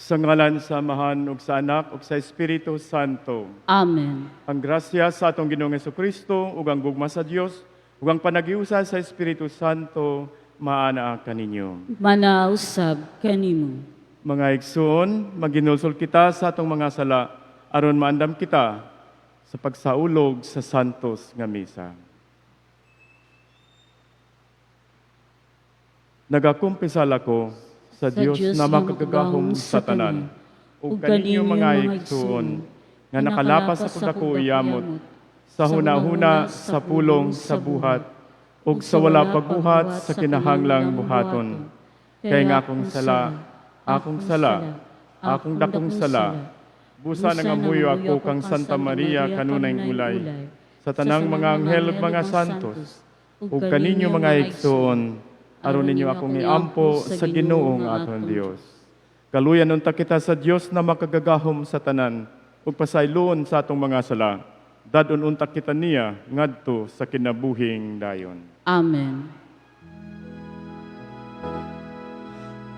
Sa ngalan sa Amahan ug sa Anak ug sa Espiritu Santo. Amen. Ang grasya sa atong Ginoong Kristo ug ang gugma sa Dios ug ang panagiusa sa Espiritu Santo maana kaninyo. Manausab kanimo. Mga igsoon, maginulsol kita sa atong mga sala aron maandam kita sa pagsaulog sa santos nga misa. Nagakumpisal ako sa Dios na makagagahom sa tanan, ug kaninyo mga igsoon, nga nakalapas ako dako iyamot, sa hunahuna, sa pulong, sa buhat, ug sa wala pagbuhat sa kinahanglang buhaton. Kay nga akong sala, akong sala, akong dakong sala, busa nangamuyo ako kang Santa Maria kanunay ulay, sa tanang mga anghel ug mga santos, ug kaninyo mga igsoon, aron ninyo akong iampo sa Ginoo nga aton Dios. Kaluyan unta kita sa Dios na makagagahom sa tanan, ug pasayloon sa atong mga sala. Dadon unta kita niya ngadto sa kinabuhing dayon. Amen.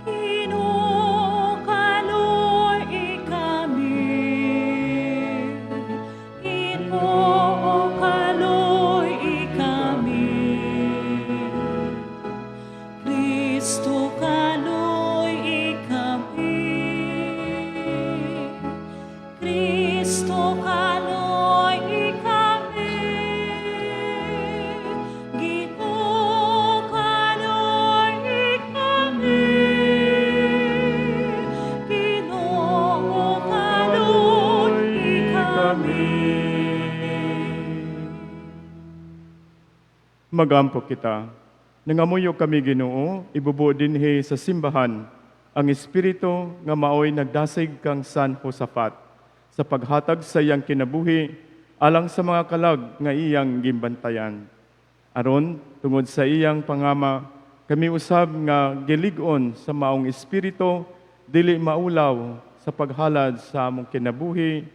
Ginoo, kaluoy kami. Ginoo, kaluoy kami. Kristo, kaluoy kami. Kristo, kaluoy kami. Ginoo, kaluoy kami. Ginoo, kaluoy kami. Magampo kita. Nangamuyo kami, Ginoo, ibubo dinhi sa simbahan ang espiritu nga maoy nagdasig kang San Josafat sa paghatag sa iyang kinabuhi alang sa mga kalag nga iyang gimbantayan. Aron, tungod sa iyang pangama, kami usab nga gilig-on sa maong espiritu, dili maulaw sa paghalad sa among kinabuhi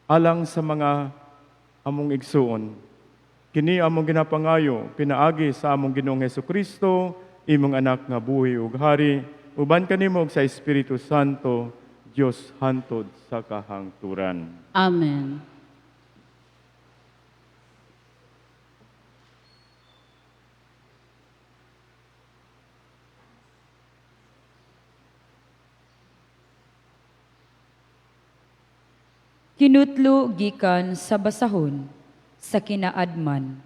alang sa mga among igsuon. Kini among ginapangayo, pinaagi sa among Ginoong Hesukristo, imong anak nga buhi ug hari, uban kanimo ug sa Espiritu Santo, Dios hantod sa kahangturan. Amen. Kinutlo gikan sa basahon sa kinaadman.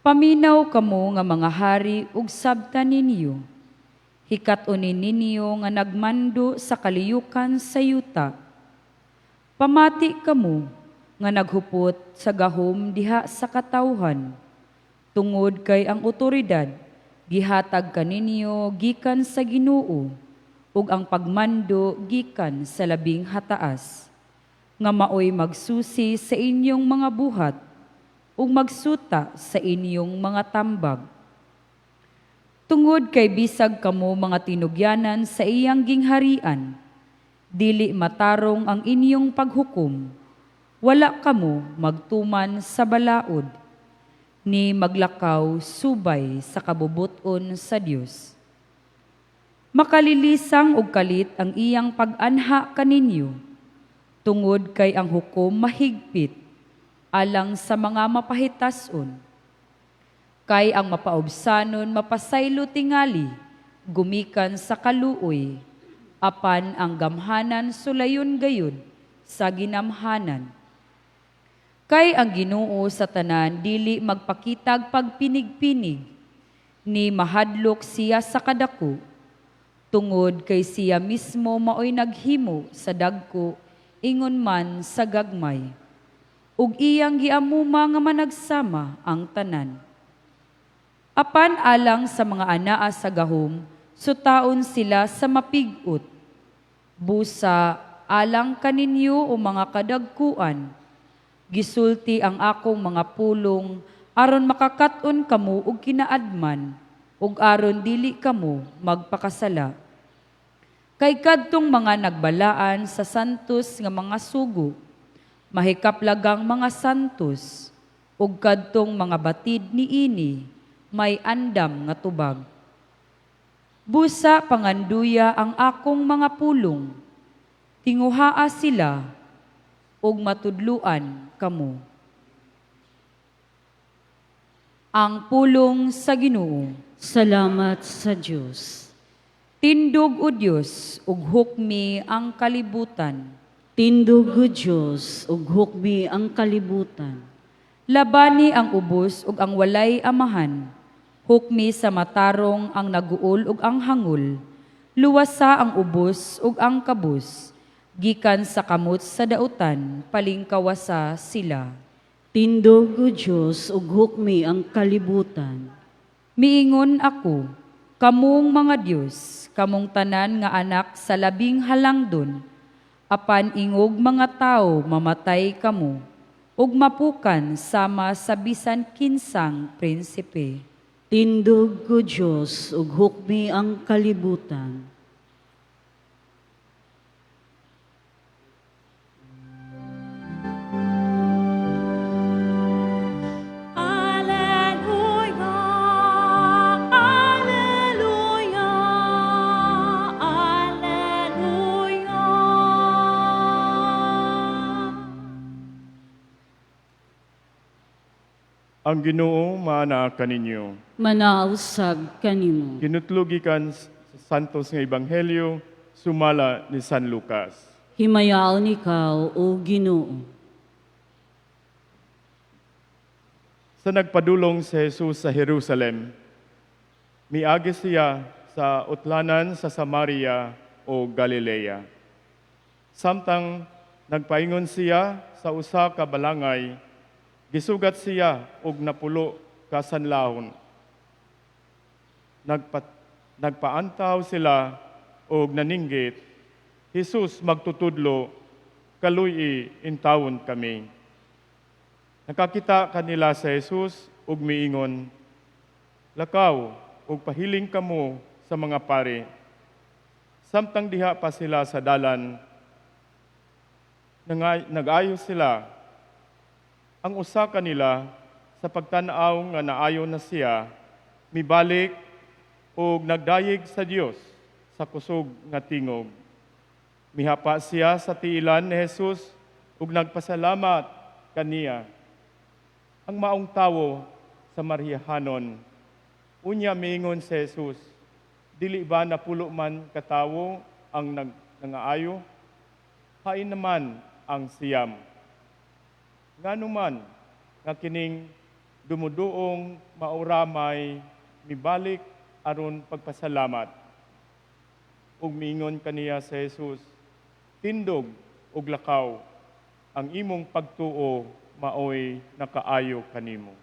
Paminaw kamo nga mga hari ug sabta ninyo. Hikat-unin ninyo nga nagmando sa kaliyukan sa yuta. Pamati kamo nga naghupot sa gahom diha sa katawhan. Tungod kay ang otoridad gihatag kaninyo gikan sa Ginoo ug ang pagmando gikan sa labing hataas, nga maoy magsusi sa inyong mga buhat ug magsuta sa inyong mga tambag. Tungod kay bisag kamo mga tinugyanan sa iyang gingharian, dili matarong ang inyong paghukom, wala kamo magtuman sa balaod, ni maglakaw subay sa kabubuton sa Dios. Makalilisang og kalit ang iyang pag-anha kaninyo, tungod kay ang hukom mahigpit alang sa mga mapahitason. Kay ang mapaubsanon mapasaylo tingali, gumikan sa kaluoy, apan ang gamhanan sulayon gayud sa ginamhanan. Kay ang Ginoo sa tanan dili magpakitag pagpinig-pinig, ni mahadlok siya sa kadako, tungod kay siya mismo maoy naghimo sa dagko, ingon man sa gagmay. Ug iyang giamuma nga managsama ang tanan. Apan alang sa mga anaa sa gahom, sutaon sila sa mapigut. Busa alang kaninyo o mga kadagkuan, gisulti ang akong mga pulong aron makakaton kamo og kinaadman, ug aron dili kamo magpakasala. Kay kadtong mga nagbalaan sa santos nga mga sugo, mahikaplagang mga santos, ug kadtong mga batid niini may andam nga tubag. Busa panganduya ang akong mga pulong, tinguhaa sila, ug matudluan kamo. Ang pulong sa Ginoo. Salamat sa Dios. Tindog o Dios, ug hukmi ang kalibutan. Tindog o Dios, ug hukmi ang kalibutan. Labani ang ubos ug ang walay amahan. Hukmi sa matarong ang naguol ug ang hangol. Luwasa ang ubos ug ang kabus. Gikan sa kamot sa dautan, palingkawasa sila. Tindog o Dios, ug hukmi ang kalibutan. Miingon ako, kamong mga Dios, kamong tanan nga anak sa labing halangdon, apan ingog mga tawo mamatay kamo, ug mapukan sama sa bisan kinsang prinsipe. Tindog o Dios, ug hukmi ang kalibutan. Alleluia, Alleluia, Alleluia. Ang Ginoo maana kaninyo. Manausab kanimo. Kinutlo gikan sa Santos nga Ebanghelyo sumala ni San Lucas. Himayaon ikaw, o Ginoo. Sa nagpadulong si Jesus sa Jerusalem, miagi siya sa utlanan sa Samaria o Galilea. Samtang nagpaingon siya sa usa ka balangay, gisugat siya og 10 ka sanlahon. Nagpaantaw sila og naninggit, "Jesus magtutudlo, kaluy-i intawon kami." Nakakita kanila sa Jesus ug miingon, "Lakaw ug pahiling kamo sa mga pari." Samtang diha pa sila sa dalan, nag-ayo sila. Ang usa kanila sa pagtan-aw nga naayo na siya, mibalik ug nagdayeg sa Dios sa kusog nga tingog. Mihapa siya sa tiilan ni Jesus ug nagpasalamat kaniya. Ang maong tawo sa Mariahanon, unya miingon si Jesus, "Dili ba 10 man katawo ang nangaayo? Hain naman ang 9. Ngano man nga kining dumuduong mauramay mibalik aron pagpasalamat?" Ug miingon kaniya sa Jesus, "Tindog ug lakaw, ang imong pagtuo maoy nakaayo kanimo."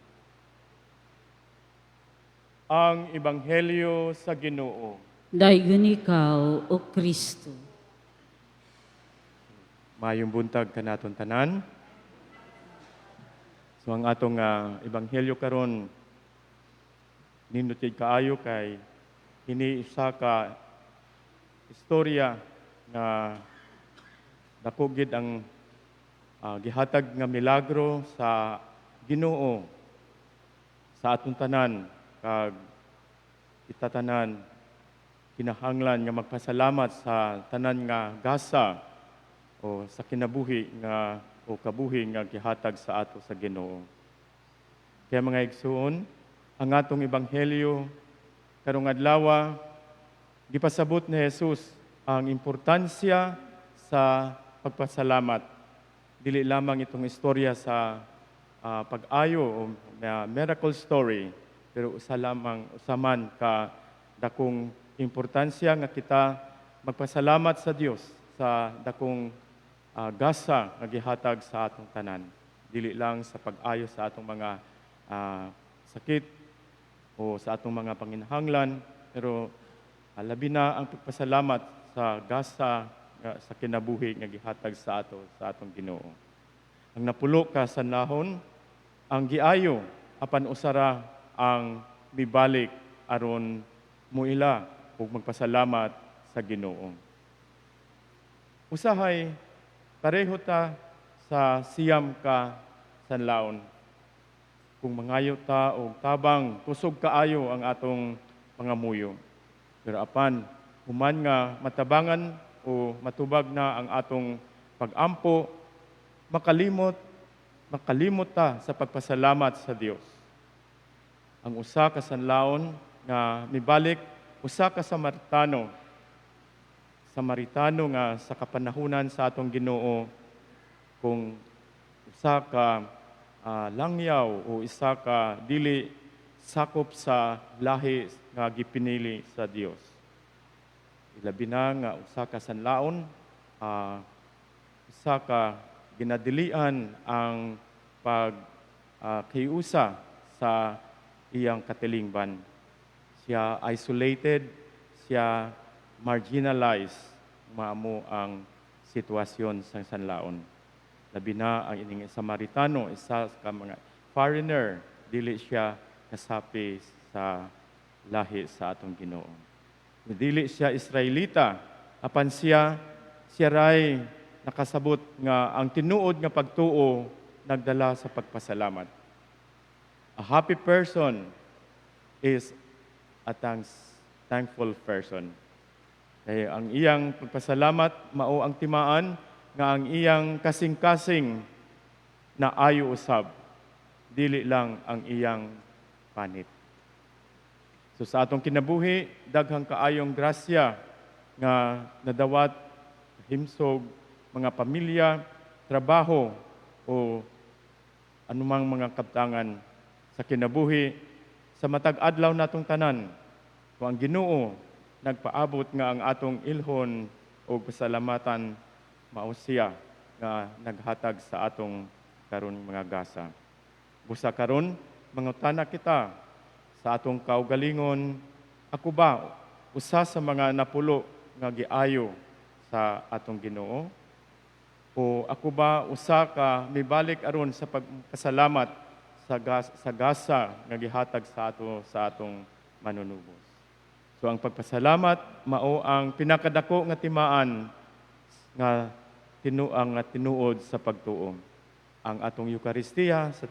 Ang Ebanghelyo sa Ginoo. Daygon ikaw, O Kristo. Maayong buntag kanaton tanan. So ang atong ebanghelyo karon nindot kay kaayo kay kini isa ka istorya nga dako gid ang gihatag nga milagro sa Ginoo sa atong tanan, kag kita tanan kinahanglan nga magpasalamat sa tanan nga gasa o sa kinabuhi nga o kabuhi nga gihatag sa ato sa Ginoo. Kaya mga igsuon, ang atong ebanghelyo karong adlaw gipasabot ni Jesus ang importansya sa pagpasalamat. Dili lamang itong istorya sa pag-ayo o miracle story, pero usa lamang, usa man ka dakong importansya nga kita magpasalamat sa Dios sa dakong gasa nga gihatag sa atong tanan. Dili lang sa pag-ayo sa atong mga sakit o sa atong mga panginahanglan, pero labi na ang pagpasalamat sa gasa nga sa kinabuhi nga gihatag sa ato sa atong Ginoo. Ang 10 ka sanlahon ang giayo, apan usara ang mibalik aron muila ug magpasalamat sa Ginoo. Usahay pareho ta sa 9 ka sanlaon. Kung mangayo ta og tabang, kusog kaayo ang atong pangamuyo. Pero apan human nga matabangan o matubag na ang atong pagampo, makalimot, makalimot ta sa pagpasalamat sa Dios. Ang usa ka sanlaon nga mibalik, usa ka Samaritano, Samaritano nga sa kapanahunan sa atong Ginoo, kung usa ka langyaw o isa ka dili sakop sa lahi nga gipinili sa Dios. Ilabi na nga usa ka sanlaon, usa ka ginadilian ang pag kiusa sa iyang katilingban. Siya isolated, siya marginalized, maamo ang sitwasyon sa sanlaon. Labi na ang ining Samaritano, isa ka mga foreigner, dili siya kasapi sa lahi sa atong Ginoo. Dili siya Israelita, apan siya siya ray nakasabot nga ang tinuod nga pagtuo nagdala sa pagpasalamat. A happy person is a thankful person. Kaya ang iyang pagpasalamat mao ang timaan nga ang iyang kasing-kasing na ayo usab, dili lang ang iyang panit. So sa atong kinabuhi, daghang kaayong grasya nga nadawat, himsog, mga pamilya, trabaho, o anumang mga kaptangan sa kinabuhi, sa matag adlaw natong tanan, kung ang Ginoo nagpaabot nga ang atong ilhon o pasalamatan, mao siya nga naghatag sa atong karon mga gasa. Busa karon mangutana kita sa atong kaugalingon, ako ba usa sa mga napulo nga giayo sa atong Ginoo? O ako ba usa ka mibalik aron sa pagpasalamat sa gasa nga gihatag sa ato sa atong manunubos? So ang pagpasalamat mao ang pinakadako nga timaan nga tinuang nga tinuod sa pagtuo. Ang atong Eukaristiya sa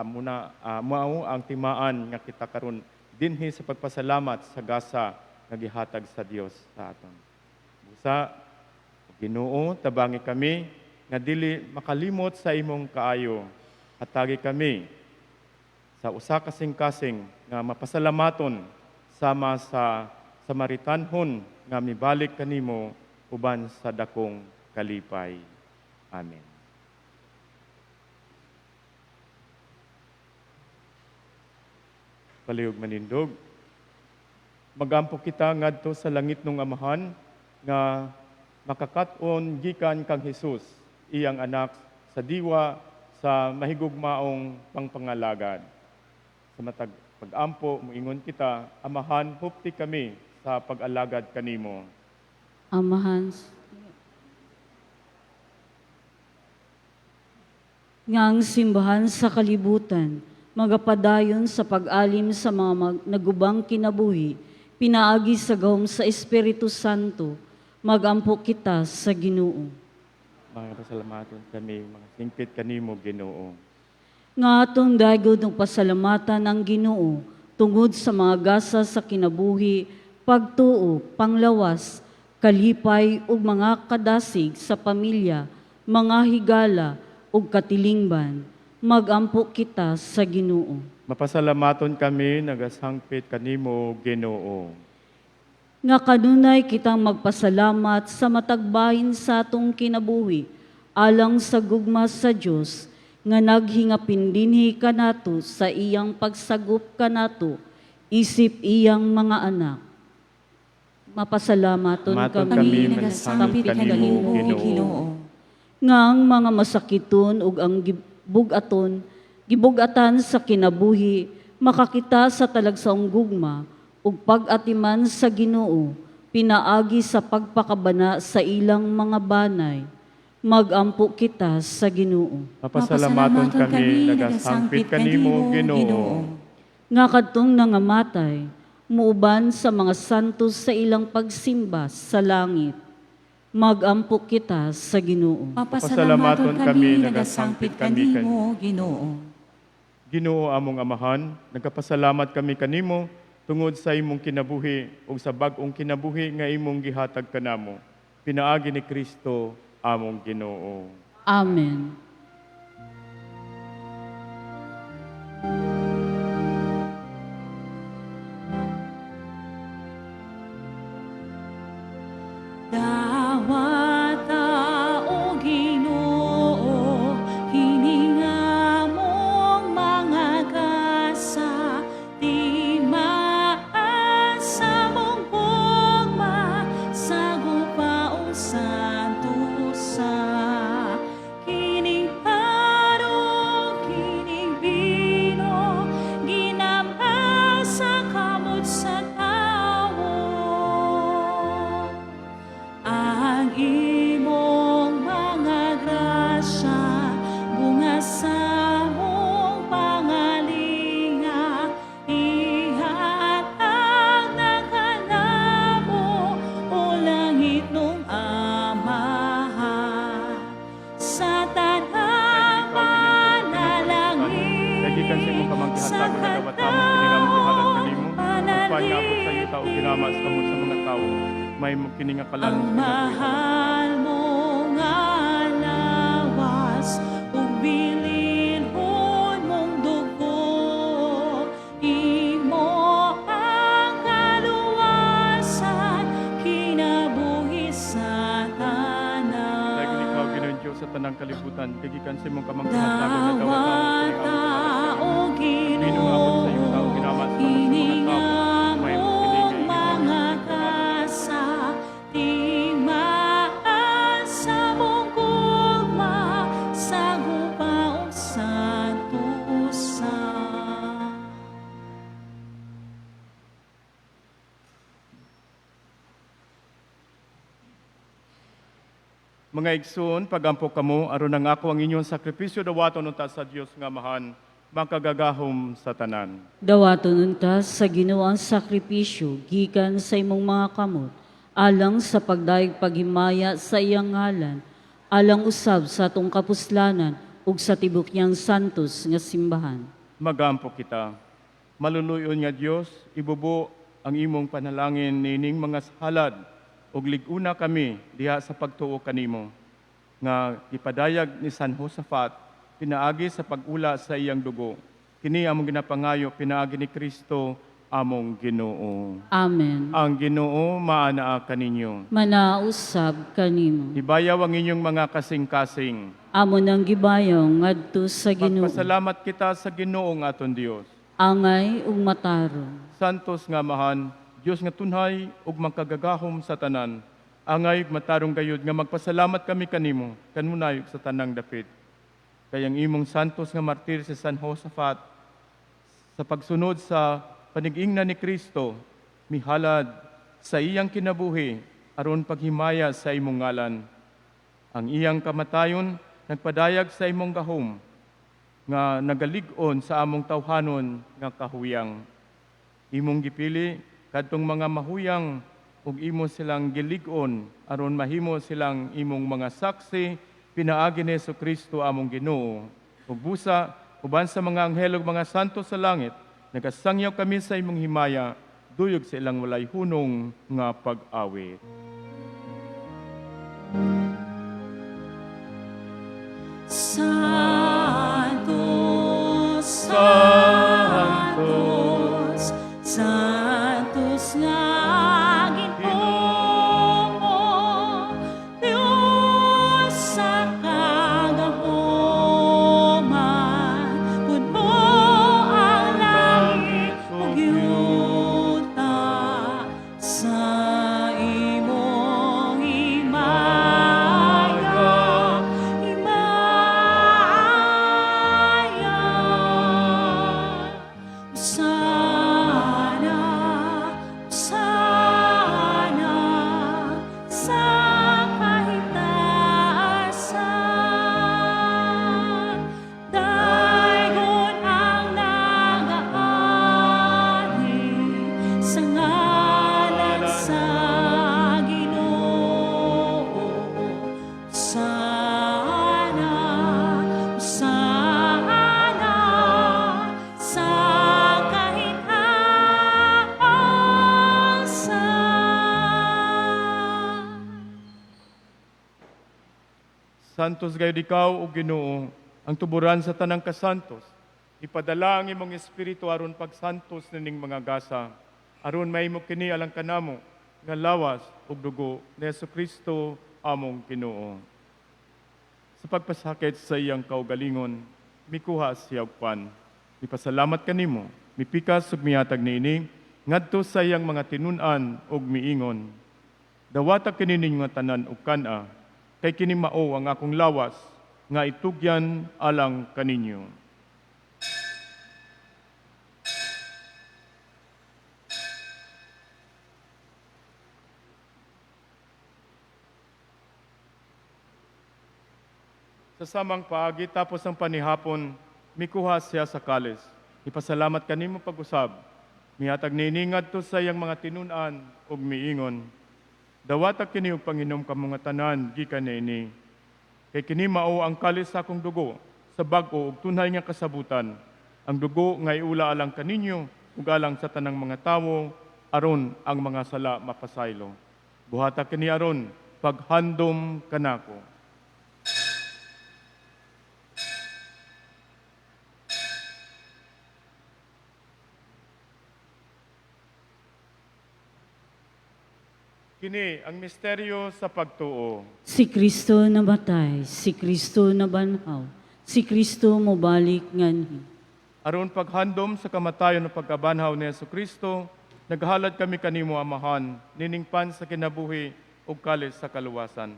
muna, mao ang timaan nga kita karon dinhi sa pagpasalamat sa gasa nga gihatag sa Dios sa aton. Busa Ginoo, tabangi kami nga dili makalimot sa imong kaayo. Hatagi kami sa usa ka kasing-kasing nga mapasalamaton sama sa Samaritanhon nga mibalik kanimo uban sa dakong kalipay. Amen. Palihog manindog. Magampo kita ngadto sa langit nung Amahan nga makakat-on gikan kang Hesus, iyang anak, sa diwa sa mahigugmaong pangpangalagad. Sa matag pag-ampo, muingon kita, Amahan, hupti kami sa pag-alagad kanimo. Amahan, nga ang simbahan sa kalibutan, magapadayon sa pag-alim sa mga nagubang kinabuhi, pinaagi sa gahom sa Espiritu Santo, magampo kita sa Ginoo. Mga pasalamaton kami, mga singpit kanimo, Ginoo. Nga atong daygod ng pasalamatan ang Ginoo tungod sa mga gasa sa kinabuhi, pagtuo, panglawas, kalipay ug mga kadasig sa pamilya, mga higala ug katilingban. Magampo kita sa Ginoo. Mapasalamaton kami, nagasangpit kanimo, Ginoo. Nga kanunay kitang magpasalamat sa matagbahin sa atong kinabuhi, alang sa gugma sa Dios nga naghingapin dinhi kanato sa iyang pagsagop kanato, isip iyang mga anak. Mapasalamaton Maton kami, kami, Kami nagasangpit kanimo, kanimo, Ginoo. Ginoo. Nga ang mga masakiton ug ang gibugaton, gibugatan sa kinabuhi, makakita sa talagsaong gugma ug pag-atiman sa Ginoo, pinaagi sa pagpakabana sa ilang mga banay. Magampo kita sa Ginoo. Mapasalamaton kami, nagasangpit kanimo, Ginoo. Nga kadtong nangamatay, muuban sa mga santos sa ilang pagsimba sa langit. Magampo kita sa Ginoo. Mapasalamaton kami, nagasangpit kanimo, Ginoo. Ginoo among Amahan, nagpasalamat kami kanimo tungod sa imong kinabuhi ug sa bag-ong kinabuhi nga imong gihatag kanamo. Pinaagi ni Kristo among Ginoo. Amen. Dawata o Ginoo, kini nga among mga gasa, timaan sa among gugma, sagupa o santusa. Kining pan ug kining bino, ginamha sa kamot sa tawo. Ang imong mga grasya, bunga sa among pangalinga, ihatag na kanamo, o langitnong Amahan. Sa tanang Kay gikan sa imong panalangin, kamang sa gihatag nga dawat amo kini nga among gihalad kanimo. Upan nga abot sa iyo tao ginama sa kamot sa mga tawo, may kini nga kalan Ang sa kinabuhi. mahal mo nga lawas ug bilinhon mong dugo, imo ang kaluwasan, kinabuhi sa Kay ikaw tanan. Ginoong Dios sa tanang kalibutan, kay gikan sa imong kamang gihatag nga dawat amo kini nga Dawata among gihalad o kanimo. Bino nga abot sa iyo tao Ginoo, ginama sa kamot sa kini mga nga tawo, may kini among nga imong mga gasa, timaan sa among gugma, sagupa ug santusa. Mga igsoon, pagampo kamo aron ang ako ang inyong sakripisyo dawaton unta sa Dios nga Amahan, makagagahom sa tanan. Dawaton unta sa Ginoo ang sakripisyo gikan sa imong mga kamot, alang sa pagdayeg paghimaya sa iyang ngalan, alang usab sa atong kapuslanan ug sa tibok niyang santos nga simbahan. Magampo kita. Maluluyon nga Dios, ibubo ang imong panalangin nining mga halad ug lig-una kami diha sa pagtuo kanimo nga gipadayag ni San Josafat pinaagi sa pag-ula sa iyang dugo. Kini among ginapangayo pinaagi ni Kristo among Ginoo. Amen. Ang Ginoo maanaa kaninyo. Manausab kanimo. Ibayaw ang inyong mga kasing-kasing. Amo nang gibayaw ngadto sa Ginoo. Magpasalamat kita sa Ginoo nga aton Dios. Angay ug matarong. Santos nga Amahan, Dios nga tunhay ug makagagahom sa tanan. Angay ug matarong gayud nga magpasalamat kami kanimo kanunay ug sa tanang dapit. Kay ang imong santos nga martir si San Josafat sa pagsunod sa panigingna ni Kristo mihalad sa iyang kinabuhi aron paghimaya sa imong ngalan. Ang iyang kamatayon nagpadayag sa imong gahom nga nagalig-on sa among tawhanon nga kahuyang. Imong gipili kadtong mga mahuyang ug imo silang gilig-on aron mahimo silang imong mga saksi pinaagi ni Kristo among Ginoo. Ug busa uban sa mga anghel ug mga santo sa langit, nagasangyaw kami sa imong himaya, duyog sa ilang walay hunong nga pag-awit. Santos, Santos, Santos nga Ginoo, Dios sa kagahoman, puno ang langit ug yuta sa imong himaya, himaya. Santos gayud ikaw o Ginoo, ang tuburan sa tanang kasantos. Ipadala ang imong espiritu aron pagsantos nining mga gasa, aron mahimo kini alang kanamo nga lawas ug dugo ni Hesukristo among Ginoo. Sa pagpasakit sa iyang kaugalingon, mikuha siya og pan. Mipasalamat kanimo, mipikas ug mihatag niini ngadto sa iyang mga tinun-an ug miingon. Dawata kini ninyo nga tanan ug kan-a, kay kini mao ang akong lawas nga itugyan alang kaninyo. Sa samang paagi tapos ang panihapon, mikuha siya sa kalis. Ipasalamat kanimo pag-usab. Mihatag niini ngadto sa iyang mga tinun-an ug miingon. Dawata kini og panginom kamo nga tanan gikan niini. Kay kini mao ang kalis sa akong dugo sa bag-o ug tunhay nga kasabutan. Ang dugo nga iula alang kaninyo ug alang sa tanang mga tawo aron ang mga sala mapasaylo. Buhata kini aron paghandom kanako. Kini ang misteryo sa pagtuo. Si Kristo namatay, si Kristo nabanhaw, si Kristo mobalik nganhi. Aron paghandom sa kamatayon ug pagkabanhaw ni Hesukristo, naghalad kami kanimo Amahan, niningpan sa kinabuhi ug kalis sa kaluwasan.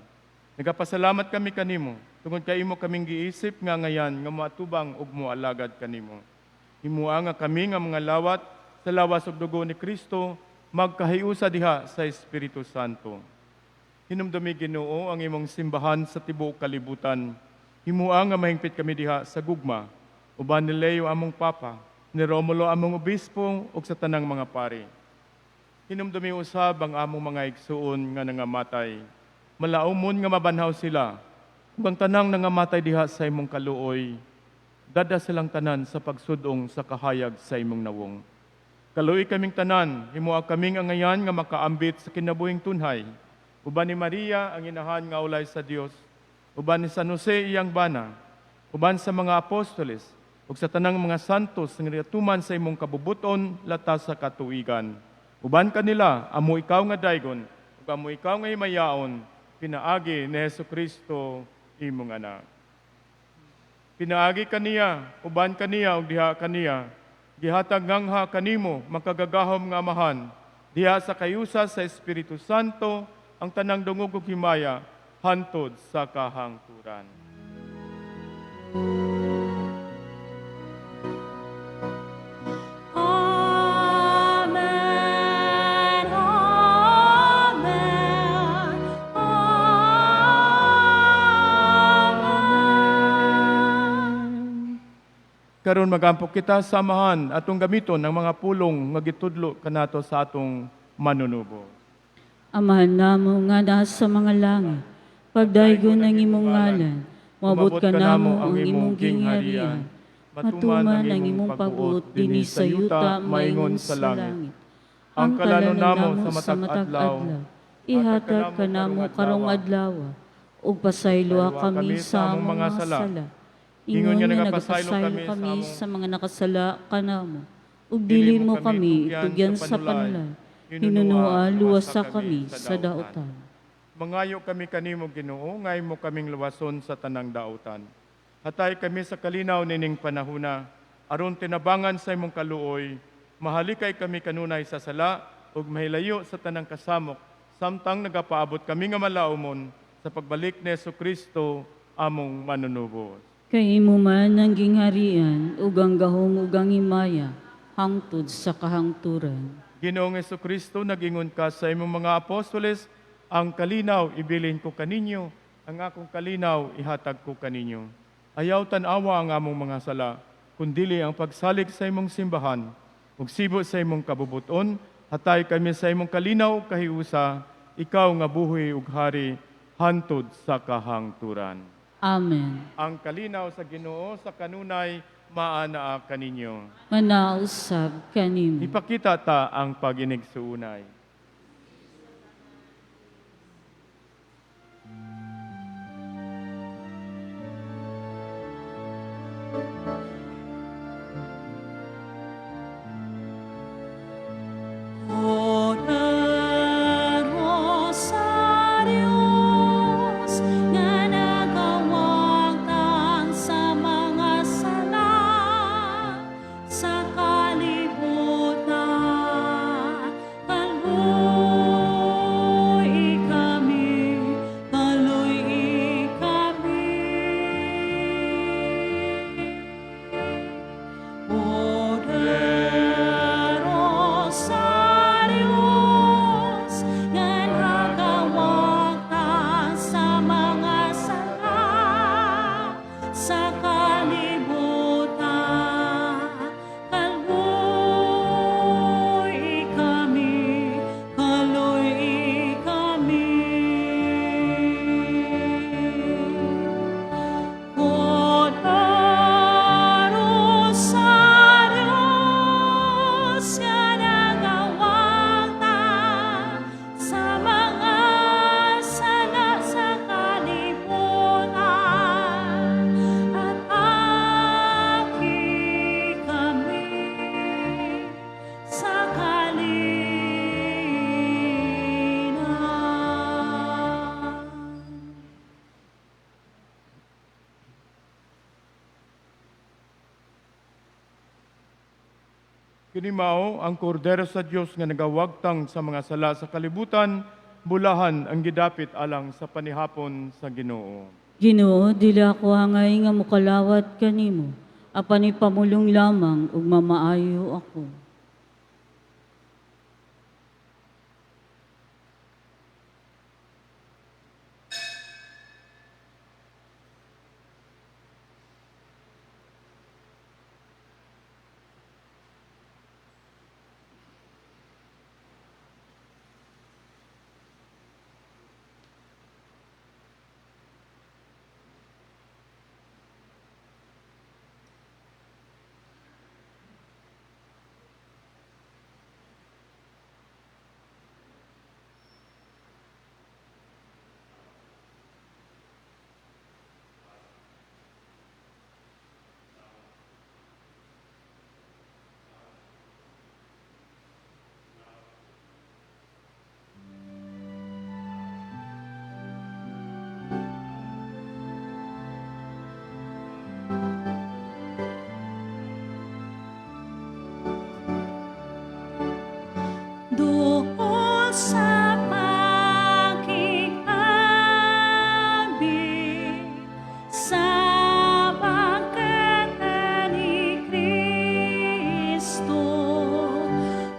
Nagapasalamat kami kanimo tungod kay imo kaming giisip nga ngayan nga moatubang ug moalagad kanimo. Himua nga kami nga mga lawat sa lawas ug dugo ni Kristo magkahiusa diha sa Espiritu Santo. Hinumdumi Ginoo ang imong simbahan sa tibuok kalibutan. Himua nga mahingpit kami diha sa gugma. Uban ni Leo among Papa, ni Romulo among Obispo ug sa tanang mga pari. Hinumdumi usab ang among mga igsuon nga nangamatay. Malaumon nga mabanhaw sila. Ug ang tanang nangamatay diha sa imong kaluoy, dada silang tanan sa pagsudong sa kahayag sa imong nawong. Kaluoy kaming tanan, himua kaming angayan nga makaambit sa kinabuhing tunhay. Uban ni Maria ang inahan nga ulay sa Dios, uban ni San Jose iyang bana, uban sa mga apostoles, ug sa tanang mga santos nga nagatuman sa imong kabubuton latas sa katuigan. Uban kanila, amo ikaw nga daygon, ug amo ikaw nga himayaon, pinaagi ni Hesukristo imong anak. Pinaagi kaniya, uban kaniya ug diha kaniya, gihatag ngangha kanimo makagagahom nga Amahan, diha sa kayusa sa Espiritu Santo ang tanang dungog ug himaya hantod sa kahangturan. Amen, Amen, Amen. Karon magampo kita sa Amahan atong gamiton ang mga pulong nga gitudlo kanato sa atong manunubo. Amahan namo nga nasa mga langit, pagdaygon ang imong ngalan, moabot kanamo ang imong gingharian, matuman ang imong pagbuot dinhi sa yuta maingon sa langit. Ang kalano namo sa matag adlaw, ihatag kanamo karong adlaw, ug pasayloa kami sa among mga sala. Ingon nga nagapasaylo kami sa mga nakasala kanamo, ug dili mo kami itugyan sa panulay, hinunua luwasa kami sa dautan. Mangayo kami kanimo Ginoo, ngay mo kaming luwason sa tanang dautan. Hatay kami sa kalinaw nining panahuna, aron tinabangan sa imong kaluoy, mahalikay kami kanunay sa sala ug mahilayo sa tanang kasamok, samtang nagapaabot kami nga malaumon sa pagbalik ni Hesukristo among manunubos. Kay imo man ang gingharian, ug ang gahom ug ang himaya, hangtod sa kahangturan. Ginoong Hesukristo, nag-ingon ka sa imong mga apostoles, ang kalinaw ibilin ko kaninyo, ang akong kalinaw ihatag ko kaninyo. Ayaw tan-awa ang among mga sala, kundili ang pagsalig sa imong simbahan, ug sibo sa imong kabubuton, hatay kami sa imong kalinaw kahiusa, ikaw nga buhi ug hari, hantod sa kahangturan. Amen. Ang kalinaw sa Ginoo sa kanunay maanaa kaninyo. Manausab kanimo. Ipakita ta ang pag-inig suunay. Kini mao ang kordero sa Dios nga nagawagtang sa mga sala sa kalibutan, bulahan ang gidapit alang sa panihapon sa Ginoo. Ginoo, dili ako angay nga mokalawat kanimo, apan ipamulong lamang ug mamaayo ako. Doon sa pakiabi sa bangketa ni Kristo,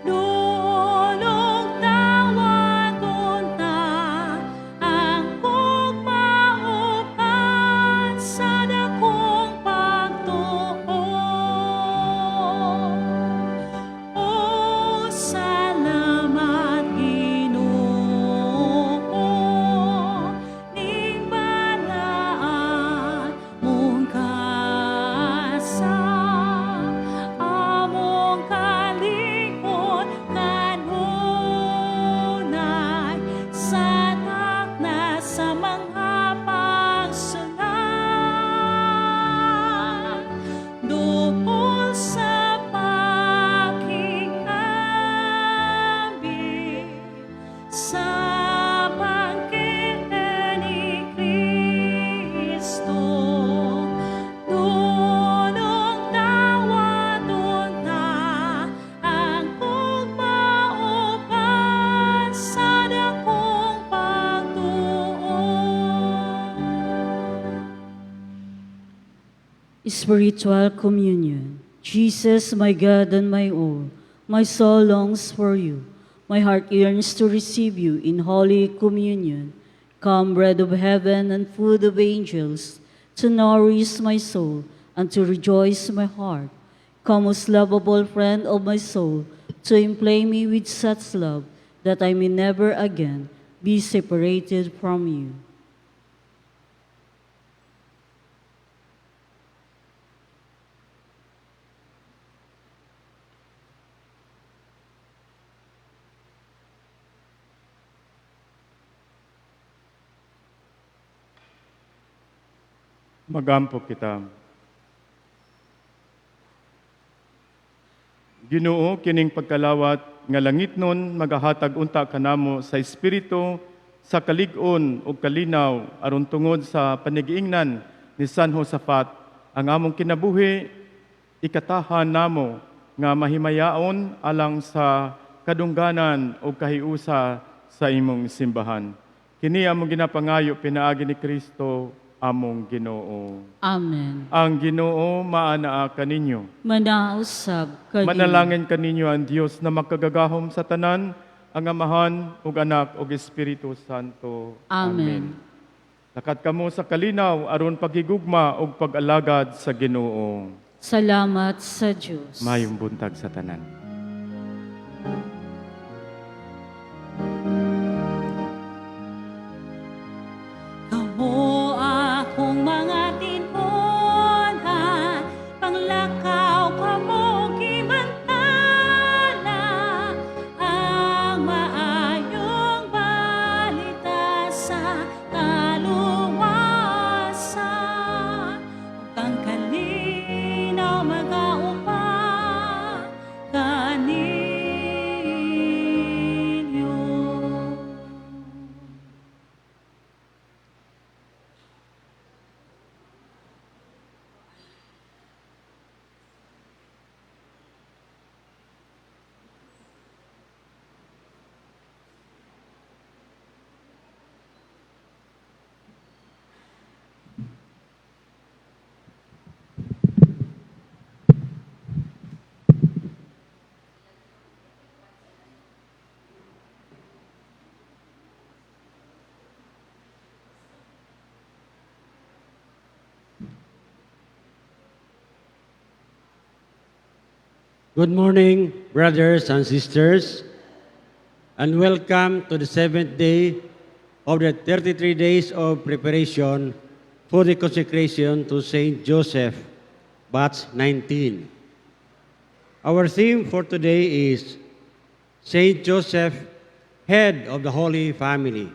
dulong tawagon ta ang ugmaupan sa dakong pagtuo. O salamat Ginoo ning balaan mong kasa among kalikon kanunay sa takna sa mga pagsulay doon sa pakiabi sa bangkete ni Kristo, dunong tawaton ta ang ugmaupan sa dakong pagtuo. Spiritual Communion. Jesus, my God and my all, my soul longs for you. My heart yearns to receive you in Holy Communion. Come, bread of heaven and food of angels, to nourish my soul and to rejoice my heart. Come, most lovable friend of my soul, to inflame me with such love that I may never again be separated from you. Magampo kita. Ginoo, kining pagkalawat nga langit nun magahatag unta kanamo sa espiritu sa kalig-on ug kalinaw aron tungod sa panigiingnan ni San Josafat ang among kinabuhi ikatahan namo nga mahimayaon alang sa kadungganan ug kahiusa sa imong simbahan. Kini among ginapangayo pinaagi ni Kristo among Ginoo. Amen. Ang Ginoo maanaa kaninyo. Manausab kaninyo. Manalangin kaninyo ang Dios na makagagahom sa tanan, ang Amahan ug Anak ug Espiritu Santo. Amen. Lakat kamo sa kalinaw aron pagigugma ug pag-alagad sa Ginoo. Salamat sa Diyos. Mayong buntag sa tanan. Kamo akong mga tinun-an, panglakaw kamo gibantala, ang maayong balita sa kaluwasan, ug ang kalinaw magaupa. Good morning, brothers and sisters, and welcome to the seventh day of the 33 days of preparation for the consecration to Saint Joseph, batch 19. Our theme for today is Saint Joseph, head of the Holy Family.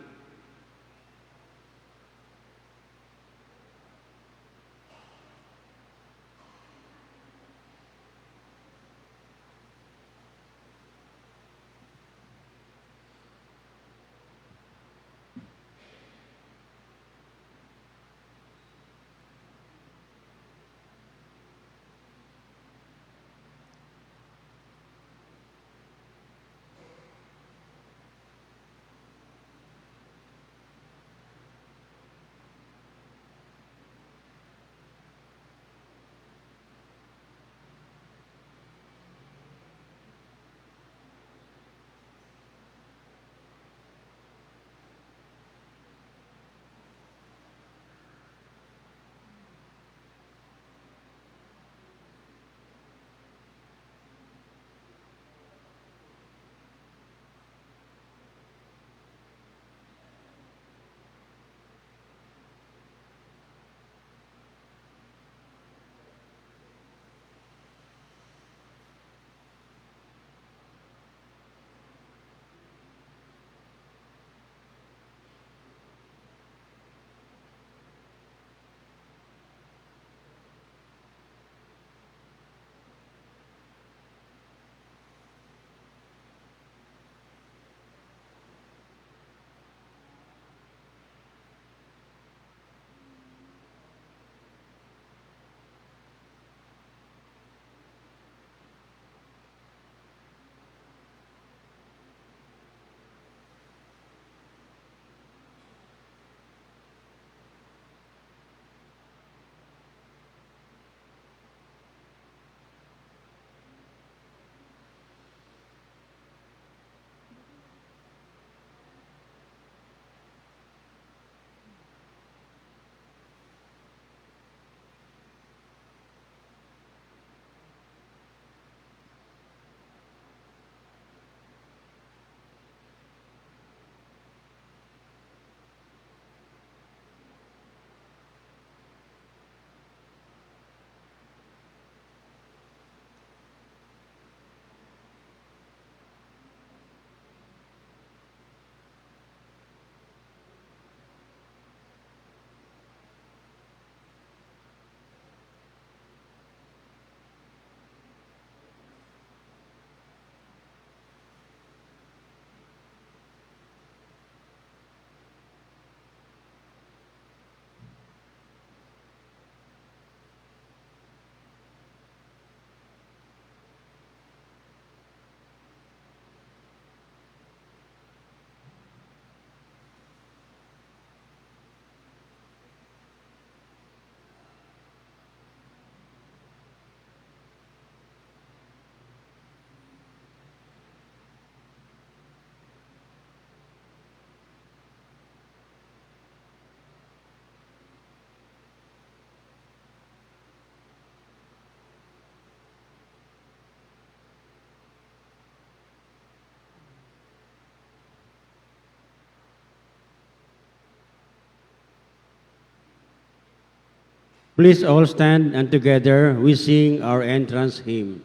Please all stand, and together we sing our entrance hymn.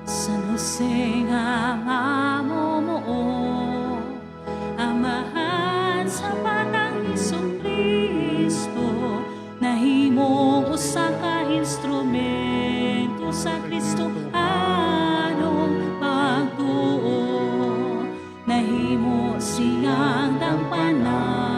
San Jose nga mamumuo, Amahan sa Batang Hesukristo, nahimong usa ka instrumento sa Kristo anong pagtuo, nahimo siyang dangpana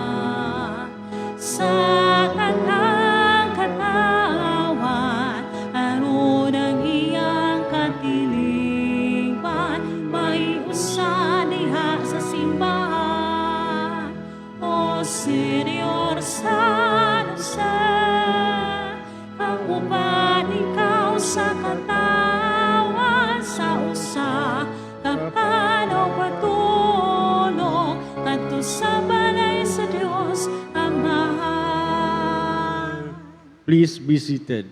sa tanang katawan, aron ang iyang katilingban may usa diha sa simbahan. O Senyor San Jose, ang uban ikaw sa katawan, sa usa ka panaw padulong kadto sa balay sa Dios Amahan. Please be seated.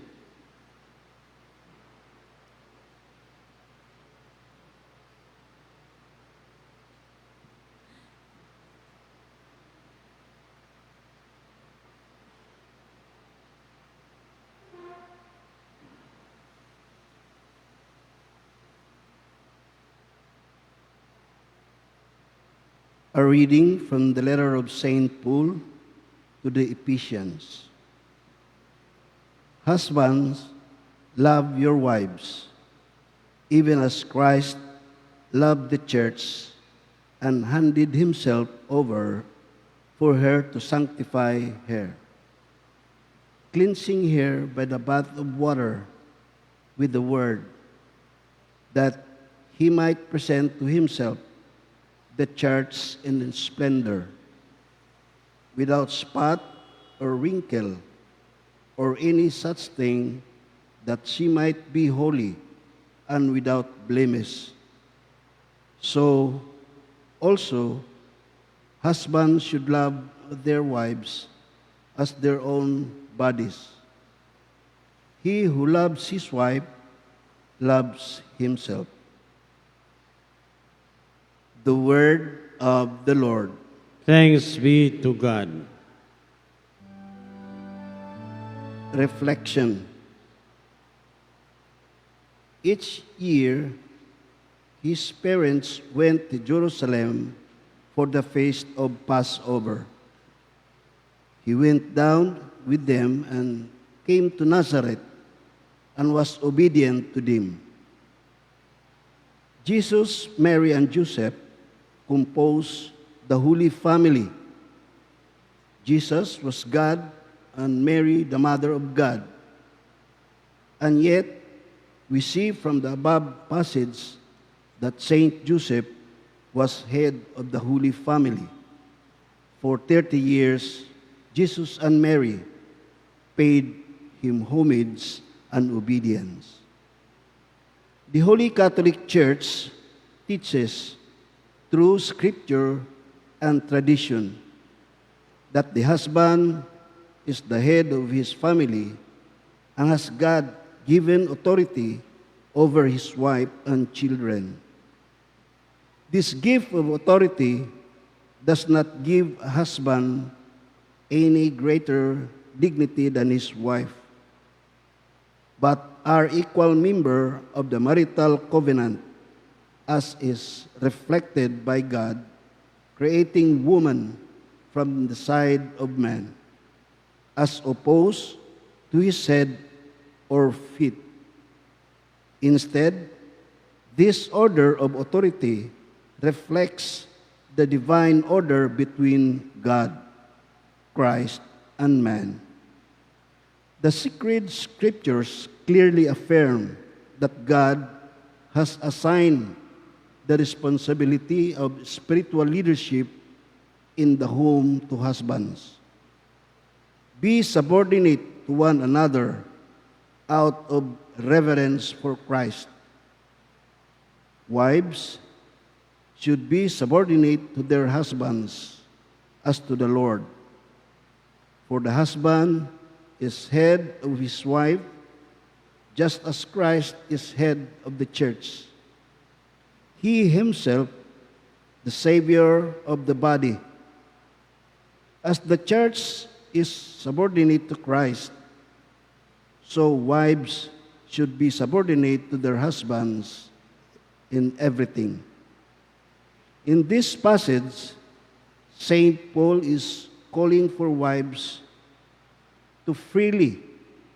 A reading from the letter of St. Paul to the Ephesians. Husbands, love your wives, even as Christ loved the church and handed himself over for her to sanctify her, cleansing her by the bath of water with the word, that he might present to himself the church in its splendor, without spot or wrinkle or any such thing, that she might be holy and without blemish. So also, husbands should love their wives as their own bodies. He who loves his wife loves himself. The word of the Lord. Thanks be to God. Reflection. Each year, his parents went to Jerusalem for the feast of Passover. He went down with them and came to Nazareth and was obedient to them. Jesus, Mary, and Joseph composed the Holy Family. Jesus was God and Mary the Mother of God. And yet, we see from the above passage that Saint Joseph was head of the Holy Family. For 30 years, Jesus and Mary paid him homage and obedience. The Holy Catholic Church teaches through Scripture and tradition that the husband is the head of his family and has God-given authority over his wife and children. This gift of authority does not give a husband any greater dignity than his wife, but are equal member of the marital covenant, as is reflected by God creating woman from the side of man, as opposed to his head or feet. Instead, this order of authority reflects the divine order between God, Christ, and man. The sacred Scriptures clearly affirm that God has assigned the responsibility of spiritual leadership in the home to husbands. Be subordinate to one another out of reverence for Christ. Wives should be subordinate to their husbands as to the Lord. For the husband is head of his wife, just as Christ is head of the church, he himself the Savior of the body. As the church is subordinate to Christ, so wives should be subordinate to their husbands in everything. In this passage, St. Paul is calling for wives to freely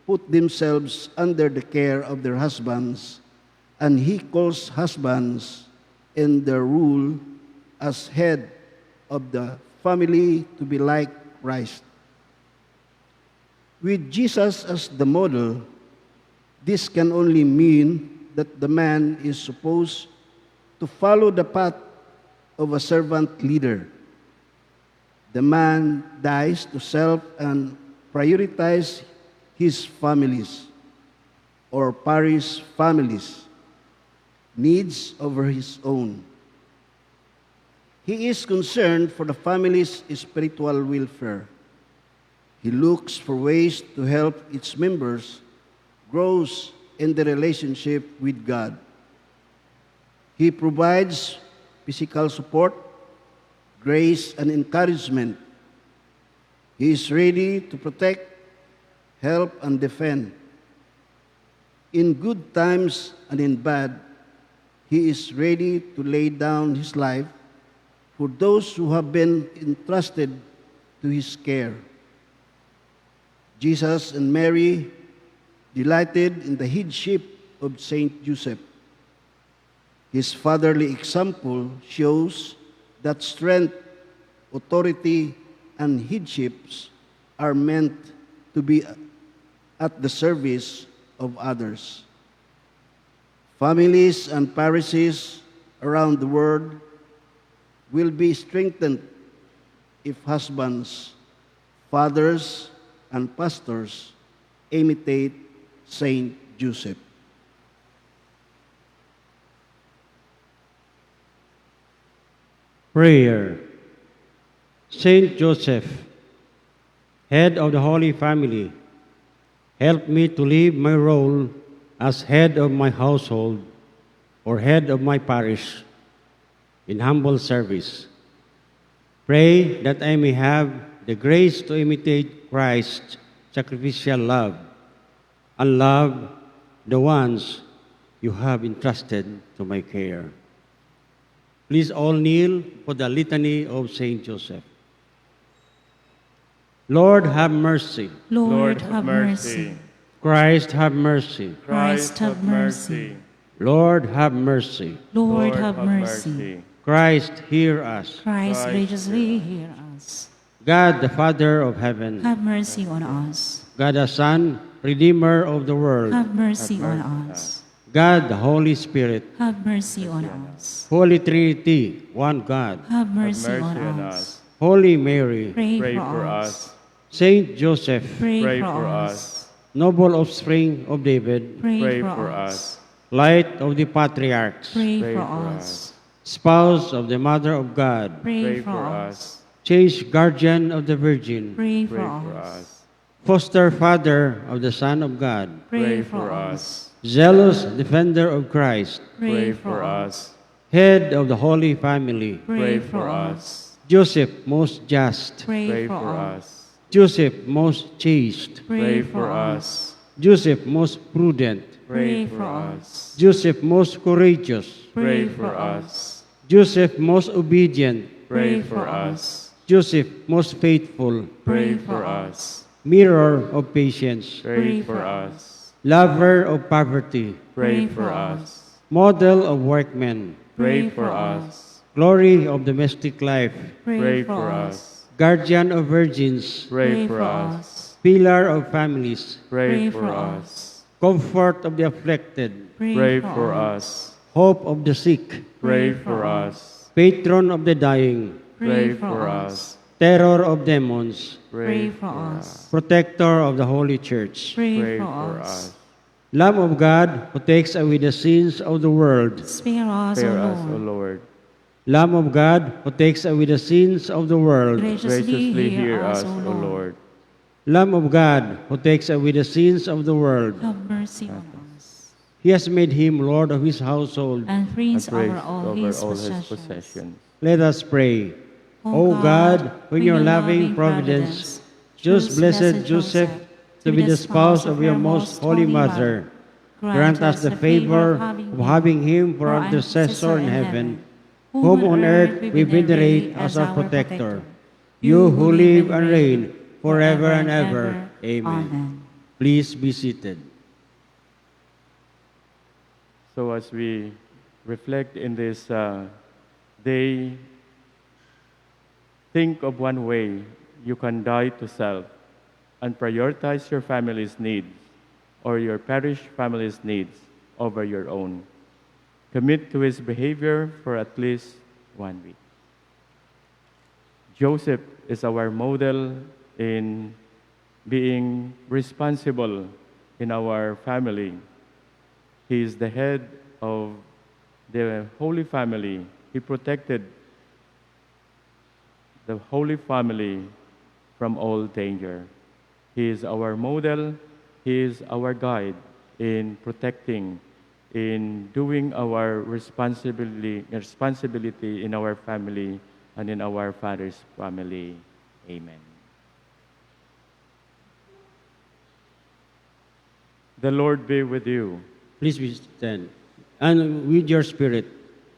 put themselves under the care of their husbands, and he calls husbands in their role as head of the family to be like Christ. With Jesus as the model, this can only mean that the man is supposed to follow the path of a servant leader. The man dies to self and prioritize his families or parish families' needs over his own. He is concerned for the family's spiritual welfare. He looks for ways to help its members grow in the relationship with God. He provides physical support, grace, and encouragement. He is ready to protect, help, and defend. In good times and in bad, he is ready to lay down his life for those who have been entrusted to his care. Jesus and Mary delighted in the headship of Saint Joseph. His fatherly example shows that strength, authority, and headships are meant to be at the service of others. Families and parishes around the world will be strengthened if husbands, fathers, and pastors imitate Saint Joseph. Prayer. Saint Joseph, head of the Holy Family, help me to live my role as head of my household or head of my parish in humble service. Pray that I may have the grace to imitate Christ's sacrificial love and love the ones you have entrusted to my care. Please all kneel for the litany of Saint Joseph. Lord, have mercy. Lord, have mercy. Christ, have mercy. Christ, have mercy. Lord, have mercy. Lord, have mercy. Christ, hear us. Christ, graciously hear us. God, the Father of heaven. Have mercy on us. God, the Son, Redeemer of the world. Have mercy on us. God, the Holy Spirit. Have mercy on us. Holy Trinity, one God. Have mercy on us. Holy Mary. Pray Pray for for us. us. Saint Joseph. Pray for us. Noble offspring of David. Pray for us. Light of the patriarchs. Pray for us. Spouse of the Mother of God. Pray for us. Chaste guardian of the Virgin. Pray for us. Foster father of the Son of God. Pray for us. Zealous defender of Christ. Pray for us. Head of the Holy Family. Pray for us. Joseph most just. Pray for us. Joseph most chaste. Pray for us. Joseph most prudent. Pray for us. Joseph most courageous. Pray for us. Joseph most obedient. Pray for us. Joseph most faithful. Pray for us. Mirror of patience. Pray for us. Lover of poverty. Pray for us. Model of workmen. Pray for us. Glory of domestic life. Pray for us. Guardian of virgins. Pray for us. Pillar of families. Pray for us. Comfort of the afflicted. Pray for us. Hope of the sick. Pray for us. Patron of the dying. Pray for us. Terror of demons. Pray for us. Protector of the Holy Church. Pray for us. Lamb of God, who takes away the sins of the world. Spare us, O Spare us, O Lord. Lord. Lamb of God, who takes away the sins of the world. Graciously hear us, O Lord. Lamb of God, who takes away the sins of the world. Have mercy on us. He has made him Lord of his household. And prince And praise over all over his all his possessions. possessions. Let us pray. O God, who in your loving providence chose blessed Joseph to be the spouse of your most holy mother, grant us the favor of having him for our intercessor in heaven, whom on earth we venerate as our protector. You who live and reign forever and ever. Amen. Amen. Please be seated. So as we reflect in this day, think of one way you can die to self and prioritize your family's needs or your parish family's needs over your own. Commit to his behavior for at least one week. Joseph is our model in being responsible in our family. He is the head of the Holy Family. He protected the Holy Family from all danger. He is our model. He is our guide in protecting, in doing our responsibility in our family and in our Father's family. Amen. The Lord be with you. Please be stand. And with your spirit.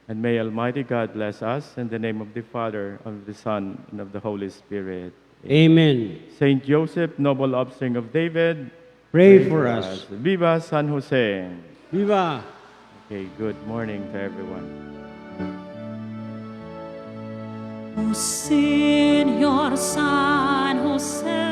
And may Almighty God bless us in the name of the Father, of the Son, and of the Holy Spirit. Amen. Saint Joseph, noble offspring of David, pray for us. Viva San Jose. Viva! Okay, good morning to everyone. O Señor San Jose,